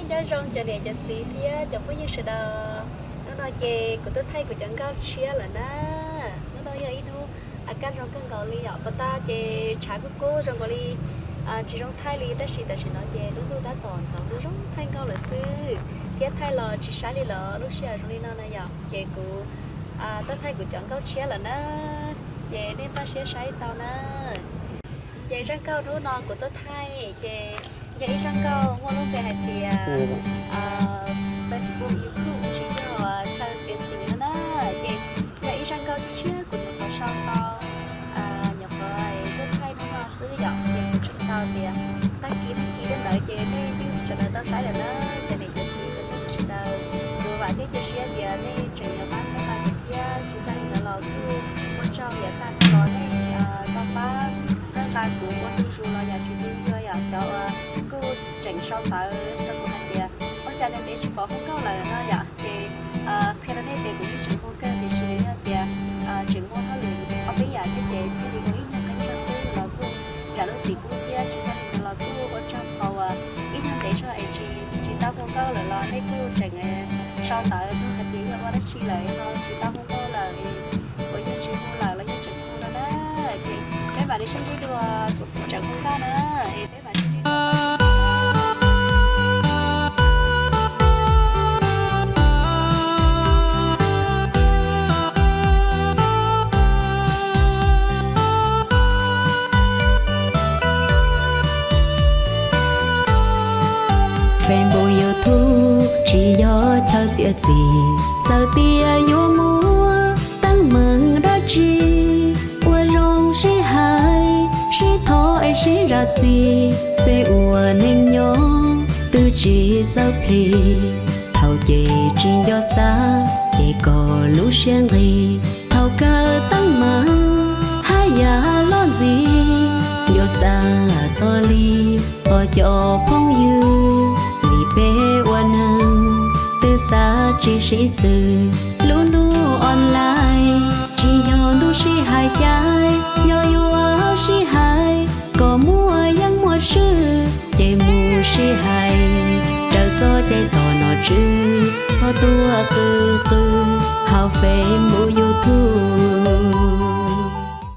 Nyob zoo cov niam cov txiv thiab cov phooj ywg sawv daws. Hnub no ces kuv tuaj thaij kuv cov nkauj tshiab lawm na. Hnub no yog ib hnub kaj zoo kawg nkaus li yom. Puag ta ces tshav kub kub zoo nkaus li tsis zoo thaij li, tab sis tam sim no ces lub ntuj tab tom ntxoov lub zoo thaij nkauj lawm xwb, thiab thaij los tsis saib li lawm. Lub sij hawm zoo li no na yom, ces kuv tuaj thaij kuv cov nkauj tshiab lawm na. Ces nej npaj siab saib tau na. Ces zaj nkauj hnub no kuv tuaj thaij ces yog ib zaj nkauj muaj lub npe hais tias Facebook, YouTube tsis yog chaw txiav txim no na. Ces yog ib zaj nkauj tshiab kuv nyuam qhuav sau tau, nyuam qhuav tuaj thaij hnub no xwb yom. Ces kuv tseem tau tias tag kis tag kis li ntawd ces nej yeej sawv daws tau saib lawm na. Cov niam cov txiv cov phooj ywg sawv daws, kuv vam thiab cia siab tias nej tseem yuav pab txhawb nqa kuv thiab tsis tag li ntawd los kuj ua tsaug yam tag los nej tau pab txhawb nqa kuv ua tu zus los yam tsis tu zus yom. Cov uas kuj tseem sau ntawv rau kuv hais tias ua cas ntev ntev tsis pom hu nkauj lawm no yom. Ces qhia rau nej tias kuv yeej tseem hu kawg, tiam sis yog tias tseem muaj hauj lwm ob peb yam thiab ces thiaj li ua ib nyuag qee zog xwb los kuj zam lub txim pub thiab tsis tag li ntawd los kuj ua tsaug qhov uas ib nyuag ntev zog es tsis tau hu nkauj lawm los nej kuj tseem sau ntawv tuaj hais tias yog ua dab tsi lawm no tsis tau hu nkauj lawm, uas yog tsis hu lawm los yeej tseem hu no na. Ces peb mam li sib ntsib dua, kuv tseem hu nkauj na. Es peb mam li sib ntsib dua. Facebook, YouTube tsis yog chaw txiav txim, txawm tias yuav muaj teeb meem dab tsi, ua zoo sib hais, sib thov es sib zam txim. Peb ua neej nyob twb tsis txawj plig, thaum ces tsis nco xav ces kom lub siab nqis. Thaum kawg teeb meem haj yam los ntxiv, yuav xav txog li pom cov phooj ywg, vim peb ua neeg twb xav tsis sib xws. Lub ntuj online tsis yog ntuj sib hais cai, yog yuav sib hais kom muaj yeeb muaj swb ces mus sib hais. Raws txoj cai tom nom tswv txhob tuaj qw qw hauv Facebook, YouTube.